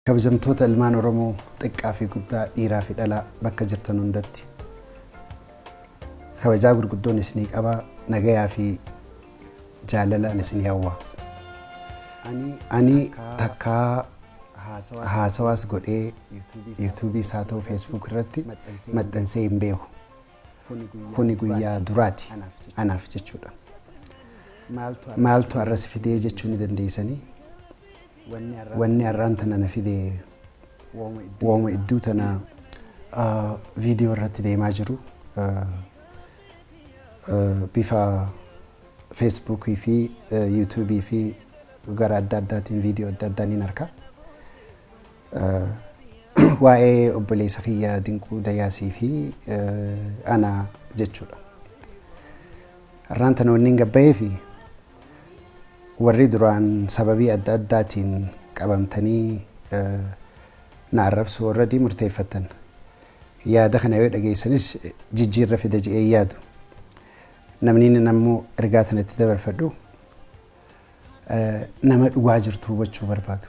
Kabajamtoota ilmaan Oromoo xiqqaa fi guddaa, dhiiraa fi dhalaa, bakka jirtan hundatti kabajaa gurguddoon isinii qabaa, nagayaa fi jaalalaan isinii hawwa. Ani takkaa haasawaas godhee yuutuubiis haa ta'u Facebook irratti maxxansee hin beeku. Kuni guyyaa duraati anaaf jechuudha. Maaltu har'a si fidee jechuu ni dandeessanii? Wanni har'aan tana na fide wooma idduu tana viidiyoo irratti deemaa jiru bifa Feesbuukii fi Yuutuubii fi gara adda addaatiin viidiyoo adda addaa niin arka. Waa'ee obboleessa kiyya Dinquu Dayaasii fi ana jechuudha. Har'aan tana wanni hin gabbayee fi warri duraan sababii adda addaatiin qabamtanii na arrabsuu already murteeffattan. Yaada kana yoo dhageessanis jijjiirra fida je'ee yaadu. Namni inni ammoo ergaa tana itti dabarfadhu nama dhugaa jirtu hubachuu barbaadu.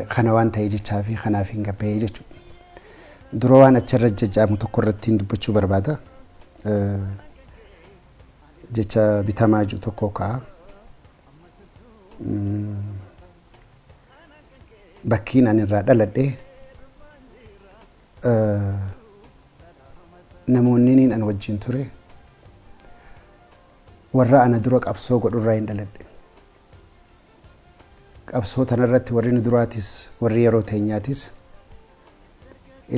Kana waan ta'e jechaa fi kanaaf hin gabbayee jechuudha. Dura waan achirra jajjaamu tokko irratti dubbachuu barbaada. Jecha bitamaa jiru tokko ka'a. Bakkiin ani irraa dhaladhe, namoonni niin an wajjin ture warra ana dura qabsoo godhurraa hin dhaladhe. Qabsoo tanarratti warri nu duraatis, warri yeroo teenyaatis,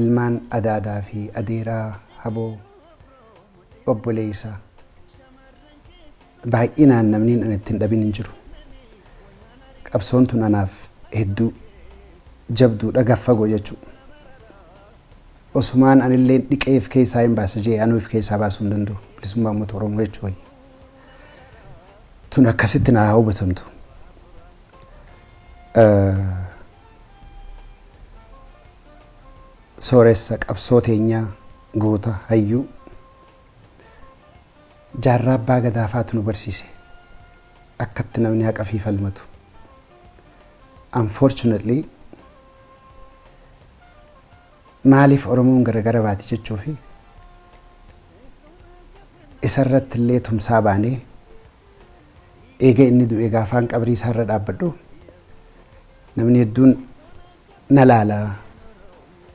ilmaan adaadaa fi adeeraa, haboo, obboleessa baay'inaan namni an ittiin dhabin hin jiru. Qabsoon tun anaaf hedduu jabduudha, gaffagoo jechuudha. Osumaan anillee dhiqeef keessaa hin baasa jee anuu if keessaa baasuu hin danda'u. Bilisummaa uummata Oromoo jechuu wayya. Tun akkasitti naa hubatamtu. Sooressa qabsoo teenyaa, goota, hayyuu Jaarraa Abbaa Gadaa faatu nu barsiise akkatti namni haqa fi falmatu. Unfortunately, maaliif Oromoon garagara baati jechuu fi isarratti illee tumsaa baanee, eega inni du'e gaafaan qabrii isaarra dhaabbadhu namni hedduun na laala,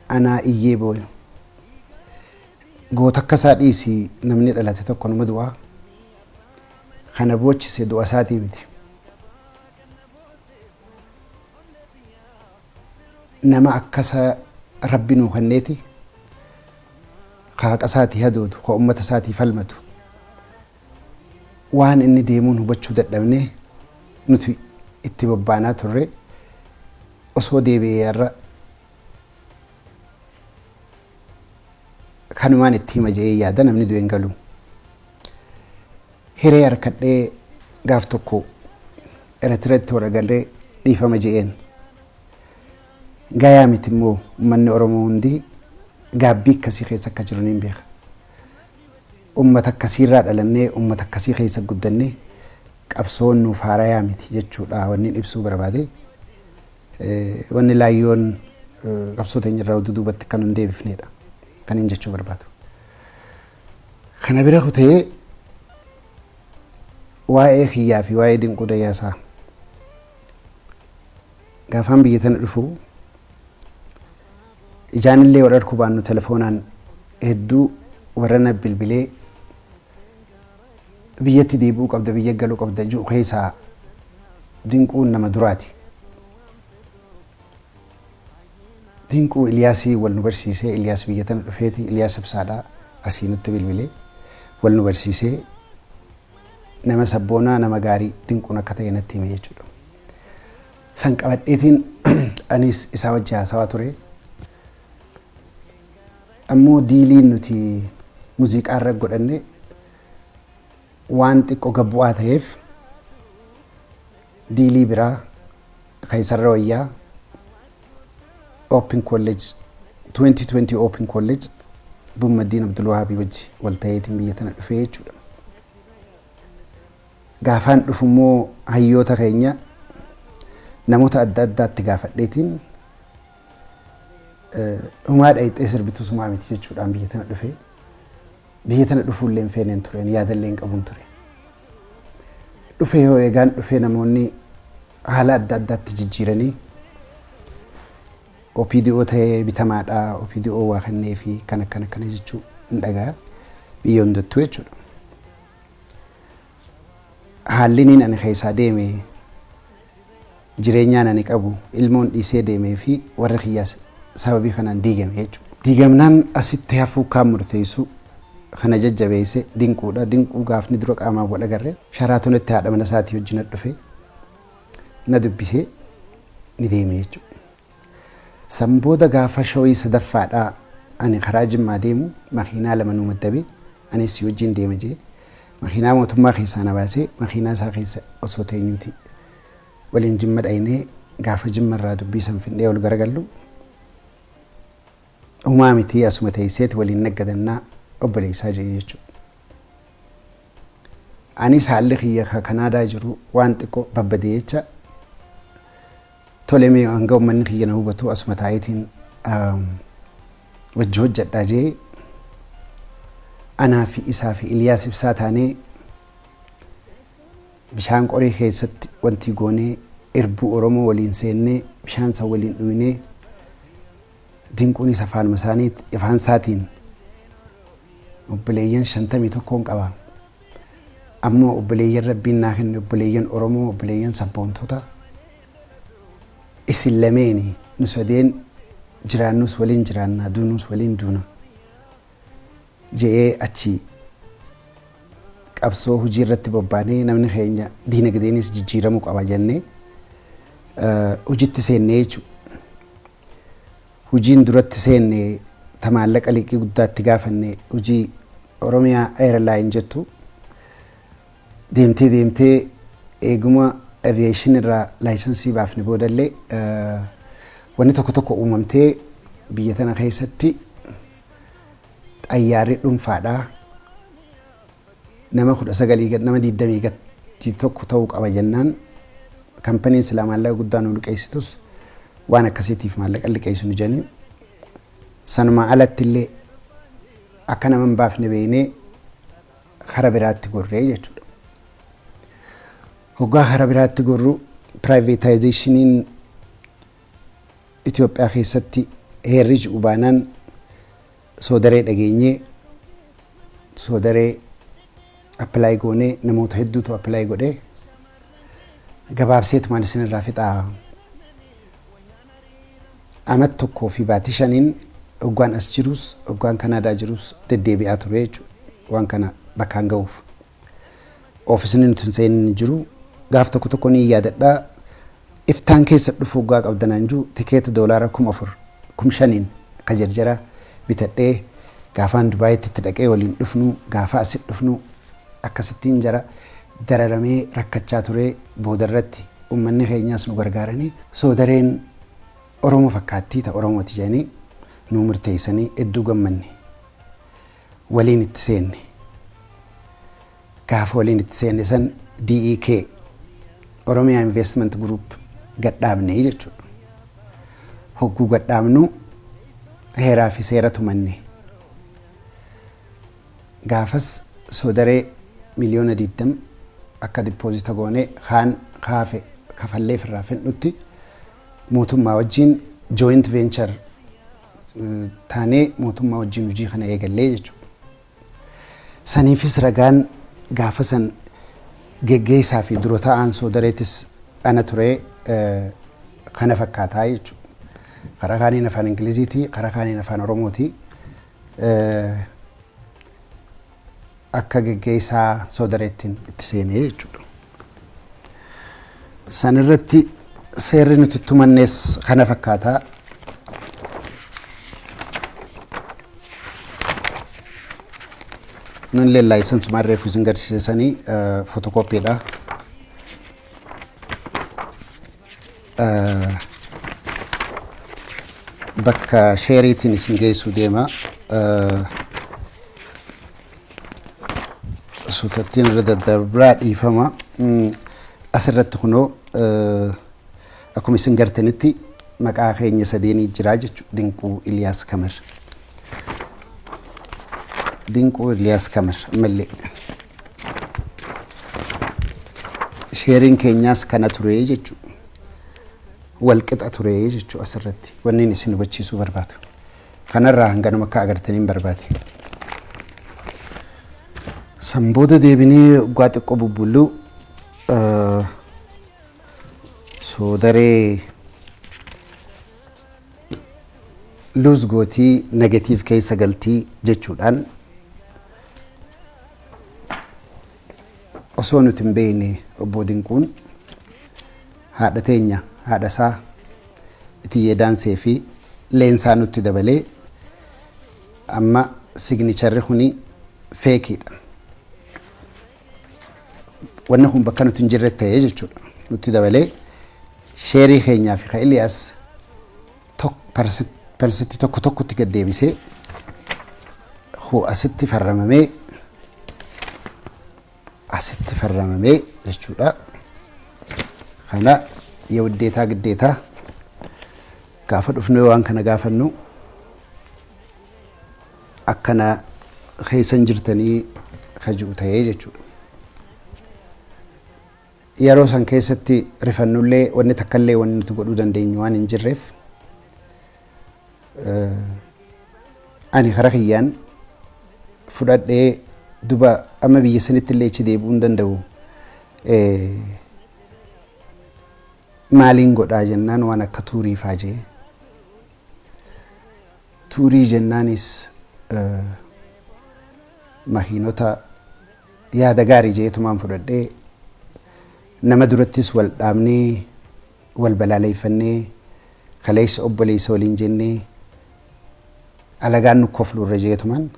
anaa iyyee booyu. Goota akka isaa dhiisi, namni dhalate tokko numa du'a. Kana boochise du'a isaatii miti. Nama akkasa Rabbi nuu kenneeti ka haqa isaatii hadoodu, ka ummata isaatii falmatu, waan inni deemuun hubachuu dadhabne nuti itti bobbaanaa turre. Osoo deebi'ee har'a kanumaan itti hima je'ee yaada. Namni du'e hin galu. Hiree harkadhee gaaf tokko Eritreetti waragalee dhiifama je'een. Gayaa miti immoo uummanni Oromoo hundi gaabbii akkasii keessa akka jiru niin beeka. Uummata akkasiirraa dhalannee, uummata akkasii keessa guddannee, qabsoon nuuf haarayaa miti jechuudha wanni ibsuu barbaade. Wanni laayyoon qabsoo teenya irraa duubatti kan hin deebifnedha kan hin jechuu barbaadu. Kana bira kutee waa'ee kiyyaa fi waa'ee Dinquu Dayyaasaa, gaafaan biyya tana dhufu ijaanillee wal arkuu baannu telefoonaan hedduu warra na bilbilee biyyatti deebi'uu qabda, biyya galuu qabda ji'u keessaa Dinquun nama duraati. Dinquu Iliyaasii wal nu barsiisee. Iliyaas biyya tana dhufeeti, Iliyaas Ibsaadhaa asii nutti bilbilee wal nu barsiisee, nama sabboonaa, nama gaarii Dinquun akka ta'e natti hime jechuudha. San qabadheetiin anis isaa wajji haasawaa ture. Ammoo dealiin nuti muuziqaa irra godhanne waan xiqqoo gabbu'aa ta'eef, dealii biraa keessarra wayyaa Open College 2020 Open College Bummaddiin Abdulwahaabii wajji wal ta'eetiin biyya tana dhufee jechuudha. Gaafaan dhufu immoo hayyoota keenya Namoota adda addaatti gaafadheetiin humaa dhayixee sirbitus humaa miti jechuudhaan biyya tana dhufe. Biyya tana dhufuullee hin feeneen ture, yaadallee hin qabuun ture. Dhufee yoo eegaan dhufee namoonni haala adda addaatti jijjiiranii OPDO ta'ee bitamaadha, OPDO waa kennee fi kan akkana akkana jechuu hin dhagaa biyya hundattuu jechuudha. Haalli niin ani keessaa deeme, jireenyaan ani qabu, ilmoon dhiisee deemee fi warri kiyyaas sababii kanaan diigame jechuudha. Diigamnaan asitti hafuu kaan murteessu kana jajjabeesse Dinquudha. Dinquu gaafni dura qaamaan wal agarre Sharaatonitti haadha mana isaatii wajjin dhufe, na dubbisee ni deeme jechuudha. San booda gaafa showii sadaffaadhaa ani karaa Jimmaa deemu makiinaa lama nu maddabe, anis si wajjin deema jee makiinaa mootummaa keessaa na baasee makiinaa isaa keessa osoo teenyuuti waliin Jimma dhaynee. Gaafa Jimma irraa dubbii san findhee ol garagallu, humaa miti, asuma teesseeti waliin naggadannaa obboleessaa jee jechuudha. Anis haalli kiyya ka Kanaadaa jiru waan xiqqoo babbadee jecha, tole, mee hanga uummanni kiyya na hubatu asuma taa'eetiin wajji hojjedhaa jee, anaa fi isaa fi Iliyaas Ibsaa taanee bishaan qorii keessatti wanti goonee irbuu Oromoo waliin seennee bishaan san waliin dhuynee, Dinquunis afaanuma isaanii afaan isaatiin obboleeyyan 51n qaba. Ammoo obboleeyyan Rabbiin naa kenne, obboleeyyan Oromoo, obboleeyyan sabboontota isin lameeni, nu sadeen jiraannus waliin jiraannaa, duunuus waliin duuna je'ee, achi qabsoo hojii irratti bobbaanee, namni keenya diinagdeenis jijjiiramuu qaba jennee hojitti seennee jechuudha. Hojiin duratti seenne ta maallaqa liqii guddaatti gaafanne hojii Oromiyaa Airline jettu deemtee deemtee eeguma aviation irraa licensii baafne boodallee wanni tokko tokko uumamtee, biyya tana keessatti xayyaarri dhuunfaadhaa nama 19 gad, nama 20 gad tokko ta'uu qaba jennaan, kampanyiin silaa maallaqa guddaa nu liqeessitus waan akkasiitiif maallaqa liqeessu nu jedhanii, sanumaa alatti illee akka nama hin baafne beeknee kara biraatti gorree jechuudha. Hoggaa kara biraatti gorru privatizationiin Itoophiyaa keessatti heerri ji'u baanaan soodaree dhageenyee soodaree apply goonee, namoota hedduutu apply godhee, gabaabseetumaan isinirraa fixaa. Amat 1 fi baatii 5n hoggaan as jirus, hoggaan Kanaadaa jirus deddeebi'aa ture jechuudha. Waan kana bakkaan ga'uuf. Oofisni nuti hin seenin jiru. Gaaf tokko tokko ni yaadadhaa. Iftaan keessa dhufu hoggaa qabdanaan jiru tikeeta doolaara 4000, 5000n ka jarjara bitadhee gaafaan Dubaayitti itti dhaqee waliin dhufnu, gaafa asit dhufnu akkasittiin jara dararamee rakkachaa ture. Boodarratti uummanni keenyaas nu gargaaranii soodareen Oromoo fakkaattii ta Oromooti jedhanii nu murteessanii, hedduu gammanne, waliin itti seenne. Gaafa waliin itti seenne san DEK Oromiyaa Investment Group gadhaabne jechuudha. Hogguu gadhaabnu heeraa fi seera tumanne. Gaafas soodaree miliyoona 20 akka deposita goone kaan kaafe kafallee irraa fedhutti mootummaa wajjin joint venture taanee mootummaa wajjin hojii kana eegallee jechuudha. Saniifis ragaan gaafa san geggeessaa fi dura ta'aan soodareetis ana ture kana fakkaataa jechuudha. Karaa kaaniin afaan Ingiliziiti, karaa kaaniin afaan Oromooti. Akka geggeessaa soodareettiin itti seenee jechuudha. San irratti seerri nuti tumannes kana fakkaataa. Nan licenseuma reefu isin garsiisanii fotokooppiidha. Bakka shareiitiin isin geessuu deema. Suutattiin irra daddarbaa, dhiifama. Asirratti kunoo Akkuma isin gartanitti maqaa keenya sadeenii jiraa jechuudha. Dinquu Iliyaas Kamar. Dinquu Iliyaas Kamar ammallee. Sheeriin keenyaas kana ture jechuudha. Walqixa ture jechuudha asirratti. Wanni isin hubachiisuu barbaadu. Kanarraa hanganuma akka agartaniin barbaade. San booda deebinee waggaa xiqqoo bubbulluu soodaree lose gootii, negative keessa galtii jechuudhaan, osoo nuti hin beekne, obbo Dinquun haadha teenya, haadha isaa Itiyyee Daansee fi Leensaa nutti dabalee, amma signatureri kuni fakeiidha. Wanni kun bakka nuti hin jirre ta'ee jechuudha. Nutti dabalee sheerii keenyaa fi ka Iliyaas percentii tokko tokkotti gad deebisee, asitti farramamee, asitti farramamee jechuudha. Kana የውዴታ ግዴታ gaafa dhufnee waan kana gaafannu, akkana keessan jirtanii kaji'u ta'ee jechuudha. Yeroo san keessatti rifannullee, wanni takkallee wanni nuti godhuu dandeenyu waan hin jirreef, ani kara kiyyaan fudhadhee duba amma biyya sanitti illee achi deebi'uu hin danda'u. Maaliin godhaa jennaan, waan akka tourii faa jee. Tourii jennaanis makiinota yaada gaarii jeetumaan fudhadhee, nama durattis wal dhaabnee, wal balaaleeffannee, kaleessa obboleessa waliin jennee, alagaan nu kofluurra jeetumaan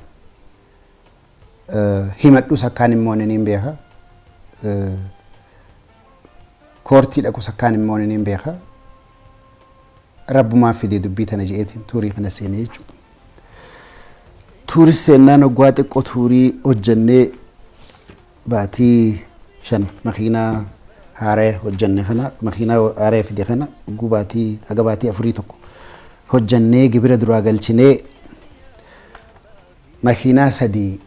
himadhus akkaan immoo ni beeka. Courtii dhaqus akkaan immoo ni beeka. Rabbumaa fidee dubbii tana je'eetiin tourii kana seenee jechuudha. Tourii seennaan waggaa xiqqoo tourii hojjennee, baatii 5 makiinaa haaraa hojjenne kana, makiinaa haaraa fide kana, hogguu baatii haga baatii 4 tokko hojjennee, gibira duraa galchinee, makiinaa sadii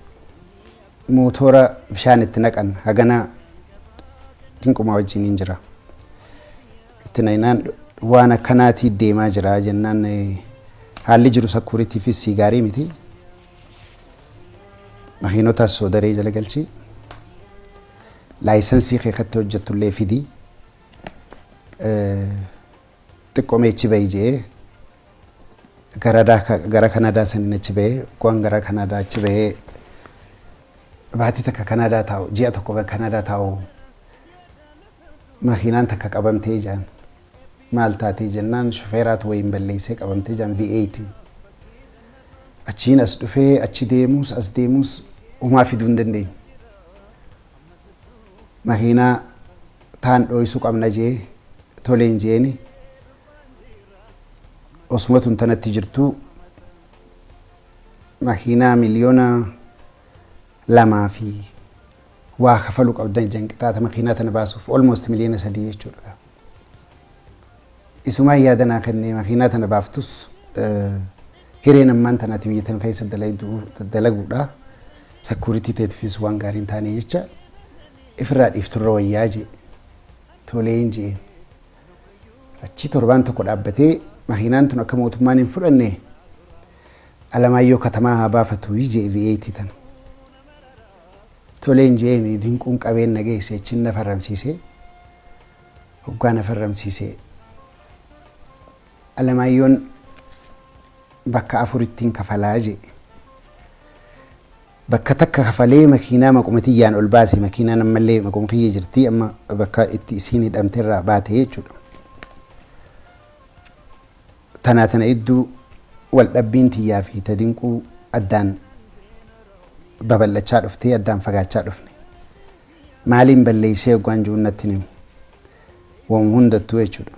mootora bishaan itti naqan hagana Dinqumaa wajjin hin jira. Itti naqnaan, waan akkanaatii deemaa jira jennaan, haalli jiru securityiifis sii gaarii miti. Makiinotaas soodaree jala galchi. Licensii keekatti hojjettullee fidii. Xiqqoo meechi bahi jee, gara Kanadaa saniin achi bahee, waan gara Kanadaa achi bahee, baatii takka Kanadaa taa'u, ji'a tokko Kanadaa taa'u, makiinaan takka qabamtee jaan. Maal taatee jennaan, shufeeraatu wayiin balleessee qabamtee jaan, V8. Achiin as dhufee, achi deemuus as deemuus homaa fiduu hin dandeenye. Makiinaa taan dhooysuu qabna jee, toleen jeeni. Osuma tun tanatti jirtu, makiinaa 2 miliyoona fi waa kafaluu qabdan jan, qixaata makiinaa tana baasuuf almost 3 miliyoona jechuudha. Isumaan yaadanaa kennee, makiinaa tana baaftus hireen ammaan tanaati biyya tana keessa dalaguudha. Security teetifis waan gaarii hin taane jecha ifirraa dhiifturra wayyaa jee. Toleen jee. Achi torbaan tokko dhaabbatee, makiinaan tun akka mootummaan hin fudhanne Alamaayyoo Katamaa haa baafatu jee V8 tana. Toleen jeeni. Dinquun qabeen na geesse, achiin na farramsiisee, hoggaa na farramsiisee, Alamaayyoon bakka afurittiin kafalaa jee. Bakka takka kafalee, makiinaa maquma tiyyaan ol baase. Makiinaan ammallee maquma kiyya jirti, amma bakka itti isiin hidhamterraa baate jechuudha. Tanaa tana idduu wal dhabbiin tiyyaa fi ta Dinquu addaan babal'achaa dhuftee, addaan fagaachaa dhufne. Maaliin balleessee hoggaan jiru natti himu. Waan hundattuu jechuudha.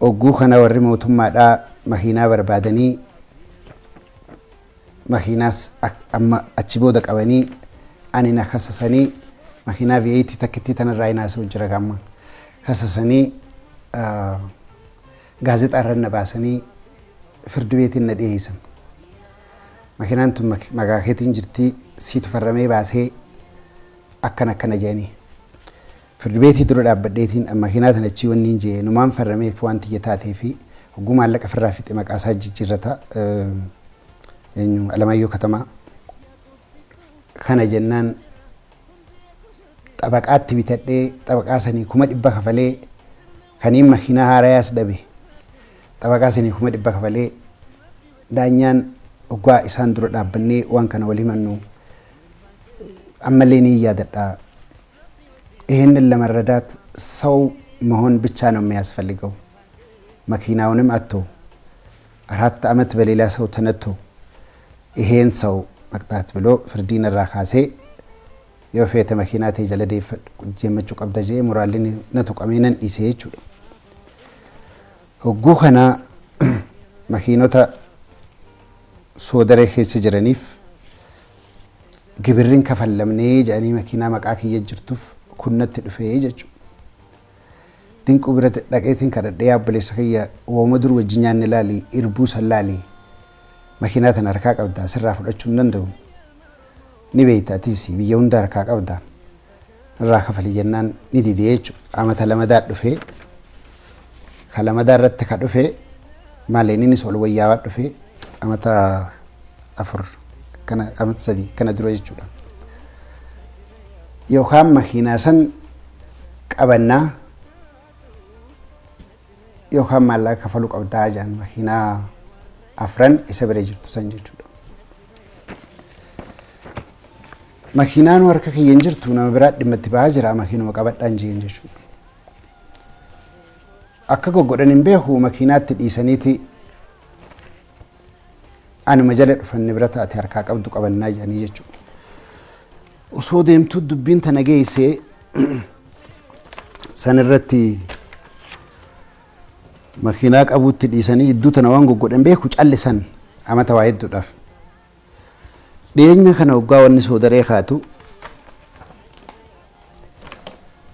Ogguu kana warri mootummaadhaa makiinaa barbaadanii, makiinaas amma achi booda qabanii, ani na kasasanii, makiinaa V8 takkittii tanarraa hin haasa'u jira gamma. Kasasanii gaazexaa irra na baasanii firdi beetiin na dhiyeessan. Makiinaan tun maqaa keetiin jirtii, siitu farramee baasee, akkana akkana jedhanii. Firdi beetii dura dhaabbadheetiin makiinaa tana achii wanni hin jee numaan farrameef waan tiyya taatee fi hogguu maallaqa firraa fixe maqaa isaa jijjiirrata, eenyu, Alamaayyoo Katamaa. Kana jennaan xabaqaatti bitadhee, xabaqaa sanii 100,000 kafalee, kaniin makiinaa haarayaas dhabe, xabaqaa sanii 100,000 kafalee. Daanyaan hoggaa isaan dura dhaabbannee waan kana wal himannu ammallee ni yaadadha. ይህንን ለመረዳት ሰው መሆን ብቻ ነው የሚያስፈልገው። መኪናውንም አጥቶ 4 ዓመት በሌላ ሰው ተነድቶ ይሄን ሰው መቅጣት ብሎ ፍርዲን irraa kaasee, yoo feete makiinaa ta'e jala deemmachuu qabda jee, moraalli na tuqamee nan dhiisee jechuudha. Hogguu kana makiinota Soodaree keessa jiraniif gibirriin kafallamnee jedhanii makiinaa maqaa kiyya jirtuuf kunnatti dhufee jechuudha. Dinquu bira dhaqeetiin kadhadhee, obboleessa kiyya, wooma dur wajji nyaanne laali, irbuu san laali, makiinaa tana harkaa qabda, sirraa fudhachuu hin danda'u. Ni beekta, atis biyya hunda harkaa qabda. Irraa kafali jennaan ni didee jechuudha. Amata lamadaa dhufee, ka lamadaa irratti ka dhufee maali, innis ol wayyaawaa dhufee amata 4 kana, amata 3 kana dura jechuudha. Yookaan makiinaa san qabannaa yookaan maallaqa kafaluu qabdaa jedhan, makiinaa afran isa bira jirtu san jechuudha. Makiinaan harka kiyya hin jirtu, nama biraa dhimma itti ba'aa jira, makiinuma qabadhaan jeen jechuudha. Akka goggodhan hin beeku, makiinaatti dhiisaniiti anuma jala dhufan, bira taate harkaa qabdu qabannaa jedhanii jechuudha. Osoo deemtuu dubbiin tana geessee san irratti makiinaa qabuutti dhiisanii iddoo tana waan goggodhan beeku callisan amata waa hedduudhaaf. Dhiyeenya kana waggaa wanni Soodaree kaatu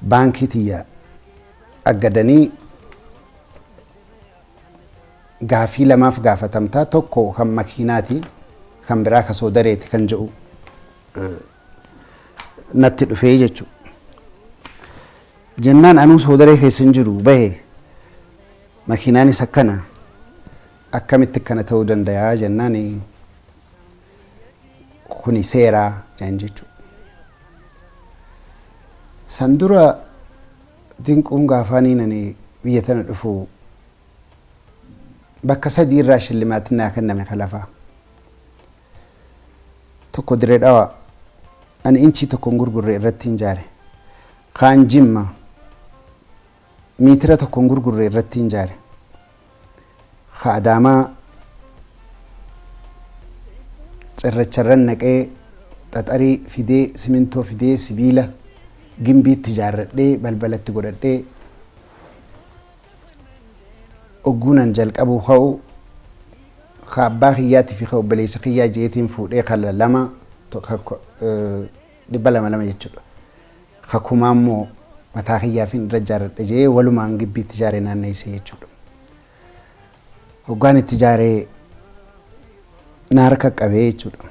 baankii tiyya aggadanii gaafii lamaaf gaafatamtaa, tokko kan makiinaati, kan biraa ka Soodareeti kan jedhu natti dhufee jechuudha. Jennaan anuu Soodaree keessa hin jiru bahe, makiinaanis akkana, akkamitti akkana ta'uu danda'a jennaan, kuni seeraa jedhan jechuudha. San dura Dinquun gaafaanii ani biyya tana dhufu bakka sadii irraa shillimaatiin naa kenname kalafaa. Tokko Diree Dhawaa, ani inchii tokko hin gurgurre irratti hin jaare. Kaan Jimma, miitira tokko hin gurgurre irratti hin jaare. Ka Adaamaa cirracharran naqee, xaxarii fidee, simintoo fidee, sibiila gimbiitti ijaarradhee, balbalatti godhadhee, ogguunan jalqabu ka'u ka abbaa kiyyaatii fi ka obboleessa kiyyaa jeetiin fuudhee kala lama 200 2 jechuudha. Ka kumaa immoo mataa kiyyaafin irra ijaarradhe jee walumaan gibbiitti ijaaree naanneessee jechuudha. Hoggaan itti ijaaree na harka qabee jechuudha.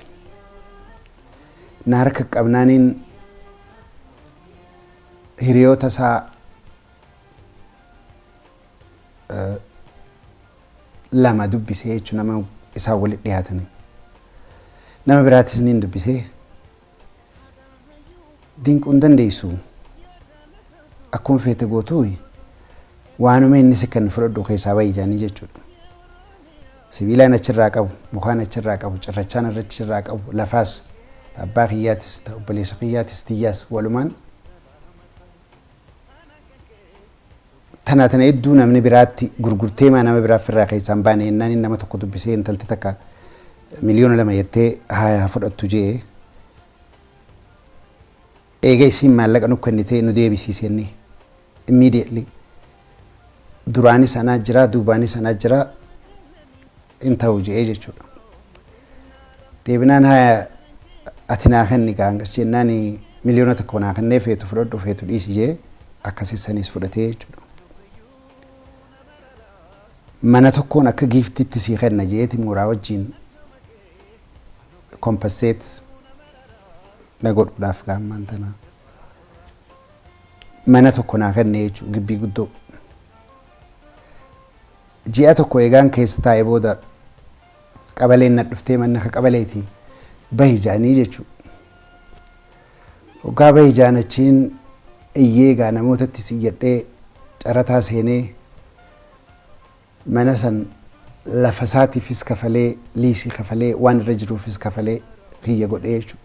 Na harka qabnaaniin hiriyoota isaa lama dubbisee jechuudha, nama isaan walitti dhiyaatanii. Nama biraatis ni dubbisee, Dinquu hin dandeessu, akkuma feete gootuu, waanuma inni si kan fudhadhu keessaa bahi jedhanii jechuudha. Sibiilaan achirraa qabu, mukaan achirraa qabu, cirrachaan achirraa qabu, lafaas abbaa kiyyaatis, obboleessa kiyyaatis, tiyyaas walumaan tana tana hedduu namni biraatti gurgurtee maa nama biraaf irraa keessaan baane jennaan, nama tokko dubbisee, intalti takka 2,000,000 jettee haa fudhattu jee, eega isiin maallaqa nu kennitee nu deebisiise inni immediately. Duraanis anaa jira, duubaanis anaa jira, hin ta'u jee jechuudha. Deebinaan haya ati naa kenni gaa hangas jennaan, 1,000,000 naa kennee, feetu fudhadhu, feetu dhiisi jee, akkasii sanis fudhatee jechuudha. Mana tokkoon akka giiftiitti sii kenna jeeti mooraa wajjin compensate na godhuudhaaf gaammaan tana mana tokko naa kenne jechuudha, gibbii guddoo. Ji'a tokko eegaan keessa taa'ee booda qabaleen na dhuftee, manni akka qabaleetii bahi ja'anii jechuudha. Hoggaa bahi ja'an achiin iyyee egaa namootatti iyyadhee carataa seenee mana san lafa isaatiifis kafalee, liisii kafalee, waan irra jiruufis kafalee kiyya godhee jechuudha.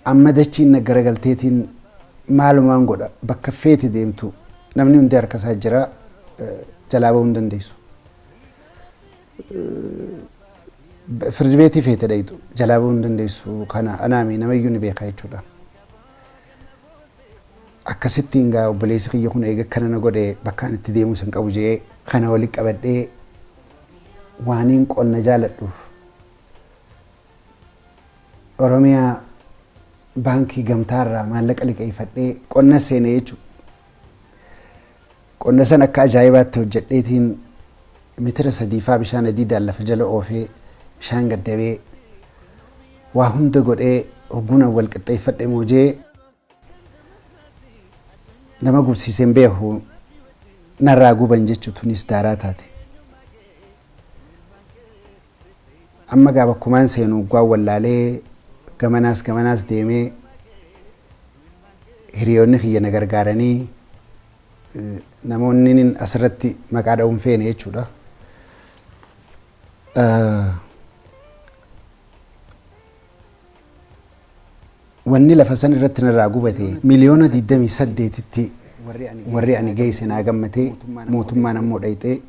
Amma dachiin na garagalteetiin maalumaan godha? Bakka feete deemtu namni hundi harka isaa jira, jalaa bahuu hin dandeessu. Firdi beetii feete dhayitu jalaa bahuu hin dandeessu, kana anaami namayyuu ni beeka jechuudha. Akkasittiin gaa obboleessi kiyya kun eega akkana na godhe, bakka ani itti deemuu san qabu jee kana walitti qabadhee, waaniin qonna jaaladhuuf Oromiyaa Baankii Gamtaarraa maallaqa liqeeffadhee qonna seenee jechuudha. Qonna san akka ajaa'ibaatti hojjedheetiin mitira sadiifaa bishaan adiidhaan lafa jala oofee, bishaan gaddabee, waa hunda godhee hogguunan wal qixxeeffadhe moojee nama gubsiiseen beeku narraa guban jechuu, tunis daaraa taate. Amma gaa bakkumaan seenu waggaan wallaalee gamanaas gamanaas deemee, hiriyoonni kiyya na gargaaranii, namoonni asirratti maqaa dha'uun feene jechuudha. Wanni lafa san irratti narraa gubate 28,000,000tti warri ani geesse naa gammatee, mootummaan ammoo dhayxee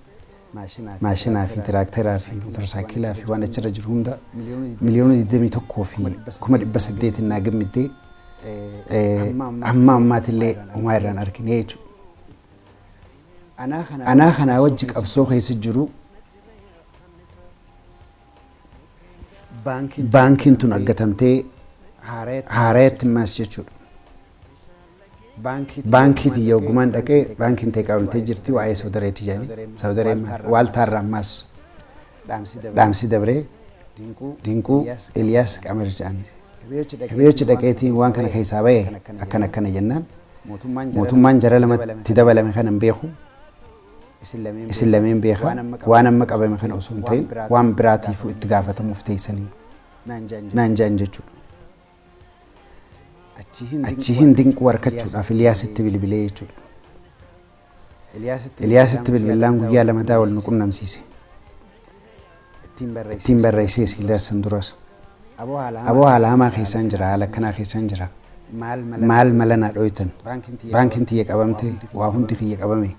maashinaa fi tiraakteraa fi motorsaayikilaa fi waan achirra jiru hunda 21,800,000 naa gammiddee, hamma ammaatillee homaa irraan argine jechuudha. Anaa kanaa wajji qabsoo keessa jiru, baankiin tun aggatamtee haarayatti ammaas jechuudha. Baankii tiyya ogummaan dhaqee baankiin ta'e qabamtee jirti, waa'ee Saudareeti jedhanii. Saudaree Waaltaarraa ammaas dhaamsi dabree Dinquu Iliyaas Qamar jedhan. Kabiyochi dhaqeetiin waan kana keessaa bahe akkana akkana jennaan, mootummaan jara lamatti dabalame kana hin beeku. Isin lameen beeka, waan amma qabame kana osoo hin ta'in waan biraatiifuu itti gaafatamuuf teessanii naan jedhan jechuudha. Achi hin Dinquu harkachuudhaaf Iliyaasitti bilbilee jechuudha. Iliyaasitti bilbilaan guyyaa lamadaa wal nu qunnamsiise. Ittiin barreessees Iliyaas san duras. Aboo, haala hamaa keessaan jira, haala akkanaa keessaan jira. Maal mala naa dhoytan? Baankiin tiyya qabamte, waa hundi kiyya qabame.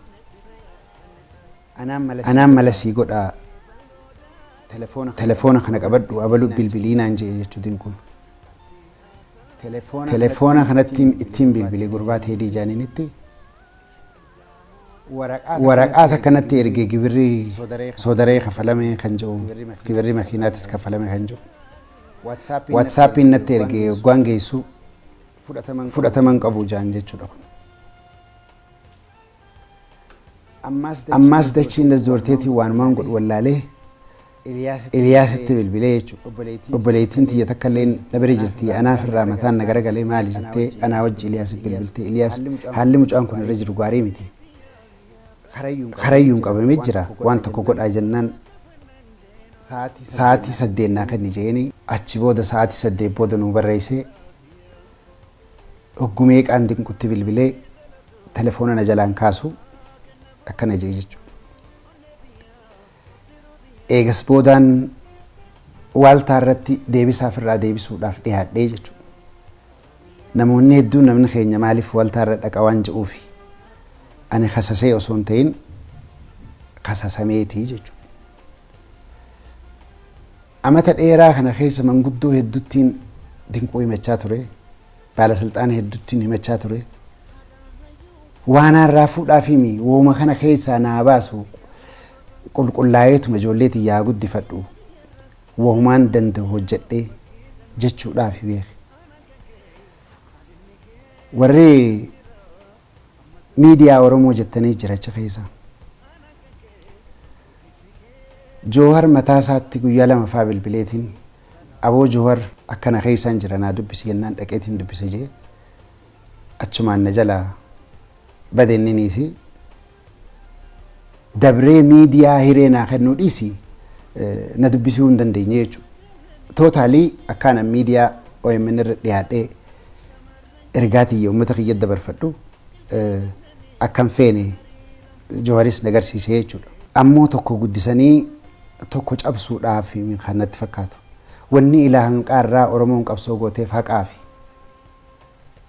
Anaan mala sii godhaa, telefoona kana qabadhu, abalu bilbilii naan jedhe jechuu Dinquun. Telefoona kanatti ittiin bilbilee gurbaa Teedii jaaniinitti waraqaa akkanatti ergee, gibirri soodaree kafalame kan jedhu, gibirri makiinaatis kafalame kan jedhu. WhatsAppiin natti ergee waggaan geessu fudhataman qabu jaan jechuudha kun. Ammaas dachiin dasdoorteetiin waanumaan godhu wallaalee Iliyaasitti bilbilee jechuudha. Obboleettiin tiyya takka illee na bira jirti. Anaaf irraa mataan na garagalee maali jettee anaa wajji Iliyaasitti bilbiltee, Iliyaas, haalli mucaan kun irra jiru gaarii miti. Karayyuun qabamee jira, waan tokko godhaa jennaan, sa'aatii 8 naa kenni jeeni, achi booda sa'aatii 8 booda nuu barreessee, hoggumee qaan Dinqutti bilbilee telefoona na jalaan kaasu akkana jee jechuudha. Eegas boodaan Waaltaa irratti deebisaaf irraa deebisuudhaaf dhiyaadhee jechuudha. Namoonni hedduun namni keenya maaliif Waaltaa irra dhaqa waan jedhuufi ani kasasee osoo hin ta'in kasasameetii jechuudha. Amata dheeraa kana keessa manguddoo hedduuttiin Dinquu himachaa ture. Baalasilxaana hedduuttiin himachaa ture. Waan har'aa fuudhaaf himi wooma kana keessaa naa baasu, qulqullaa'eetuma ijoollee tiyyaa guddifadhu, wahumaan danda'u hojjedhee jechuudhaaf beeki. Warri miidiyaa Oromoo jettanii jira achi keessa. Joohar mataa isaatti guyyaa 2 faa bilbileetiin, "Aboo Joohar, akkana keessaan jira, naa dubbisi," jennaan dhaqeetiin dubbise jee achumaan na jalaa badeenniniisi dabree miidiyaa hiree naa kennuu dhiisi, na dubbisuu hin dandeenye jechuudha. Totally akkaan miidiyaa OMN irra dhiyaadhee ergaa tiyya uummata kiyya dabarfadhu akkan feene Jooharis na agarsiise jechuudha. Ammoo tokko guddisanii tokko cabsuudhaaf kan natti fakkaatu. Wanni ilaa hanqaarraa Oromoon qabsoo gooteef haqaafi.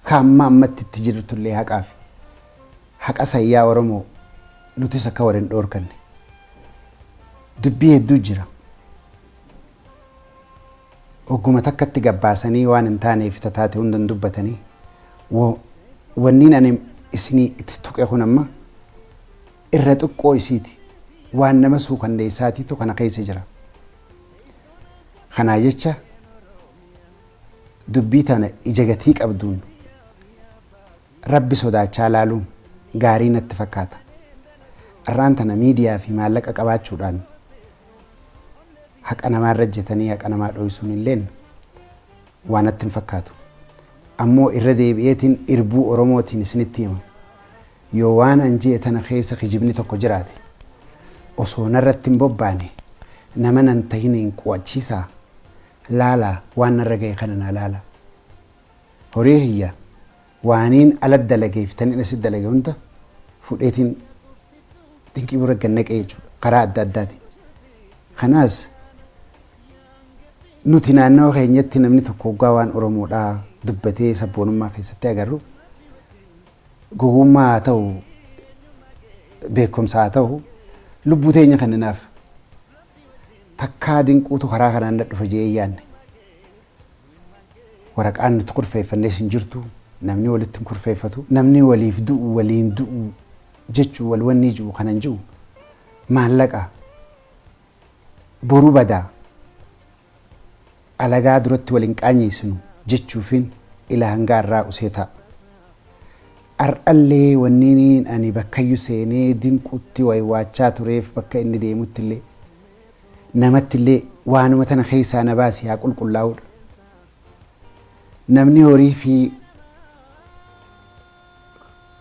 Ka amma ammatti itti jirtullee haqaafi. Haqa sayyaa Oromoo nutis akka waliin dhoorkanne. Dubbii hedduu jira. Ogguma takkatti gabbaasanii waan hin taaneef tataate hundan dubbatanii, wanniin ani isinii itti tuqe kun amma irra xiqqoo isiiti. Waan nama suukanneessaatiitu kana keessa jira. Kanaa jecha dubbii tana ija gatii qabduun Rabbi sodaachaa laaluun gaarii natti fakkaata. Arraan tana miidiyaa fi maallaqa qabaachuudhaan haqa namaarra jetanii haqa namaa dhoysuun illeen waan natti hin fakkaatu. Ammoo irra deebi'eetiin irbuu Oromootiin isinitti hima. Yoo waan an ji'e tana keessa kijibni tokko jiraate, osoo narratti hin bobbaane nama nan tahiniin qu'achiisaa laalaa, waan narra ga'e kana naa laala. Horii kiyya waaniin ala dalageef taniin asit dalage hunda fudheetiin Dinqii bira gannaqee jechuudha karaa adda addaatiin. Kanaas nuti naannawa keenyatti namni tokko hoggaa waan Oromoodhaa dubbatee sabboonummaa keessatti agarru, gowwummaa haa ta'u, beekumsa haa ta'u, lubbuu teenya kenninaaf. Takkaa Dinquutu karaa kanaan na dhufa jee yaanne. Waraqaan nuti kurfeeffannees hin jirtu, namni walitti hin kurfeeffatu, namni waliif du'u, waliin du'u jechuu, wal wanni ji'u kanan ji'u maallaqa boru badaa alagaa duratti waliin qaanyeessinu jechuufin ila hanga har'aa usee ta'a. Har'allee wanniin ani bakkayyuu seenee Dinquutti waywaachaa tureef, bakka inni deemutti illee namatti illee waanuma tana keessaa na baasi, haa qulqullaa'uudha. Namni horii fi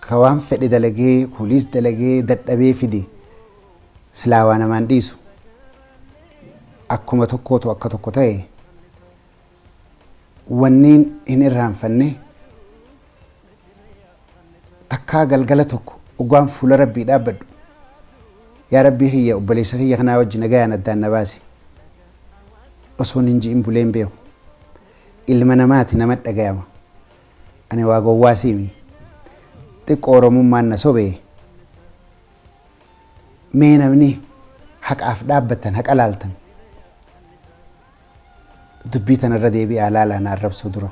ka waan fedhe dalagee, kuliis dalagee dadhabee fide, silaa waa namaan dhiisu. Akkuma tokkootu akka tokko ta'e wanniin hin irraanfanne, takkaa galgala tokko dhugaan fuula Rabbii dhaabbadhu, "Yaa Rabbii kiyya, obboleessa kiyya kanaa wajji nagayaan addaan na baasi," osoon hin ji'in buleen beeku. Ilma namaati, nama dhagayama. Ani waa gowwaa siimi. Xiqqoo Oromummaan na sobee. Mee namni haqaaf dhaabbattan, haqa laaltan, dubbii tanarra deebi'aa laalaa na arrabsuu dura.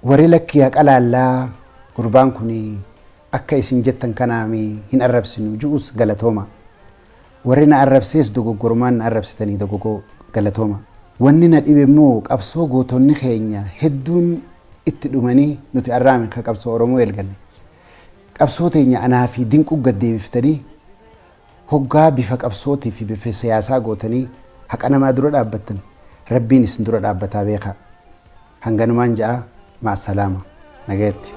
Warri lakkii haqa laallaa, gurbaan kun akka isin jettan kanaami hin arrabsinu ju'us, galatooma. Warri na arrabsees dogoggormaan na arrabsitanii dogoggoo, galatooma. Wanni na dhibe immoo qabsoo gootonni keenya hedduun itti dhumanii, nuti arraame ka qabsoo Oromoo eelganne. Qabsoo teenya anaa fi Dinquu gaddeebiftanii hoggaa bifa qabsootii fi bifa siyaasaa gootanii haqa namaa dura dhaabbattan, Rabbiin isin dura dhaabbataa beekaa. Hanganumaan ja'a, ma'assalaama, nagayatti.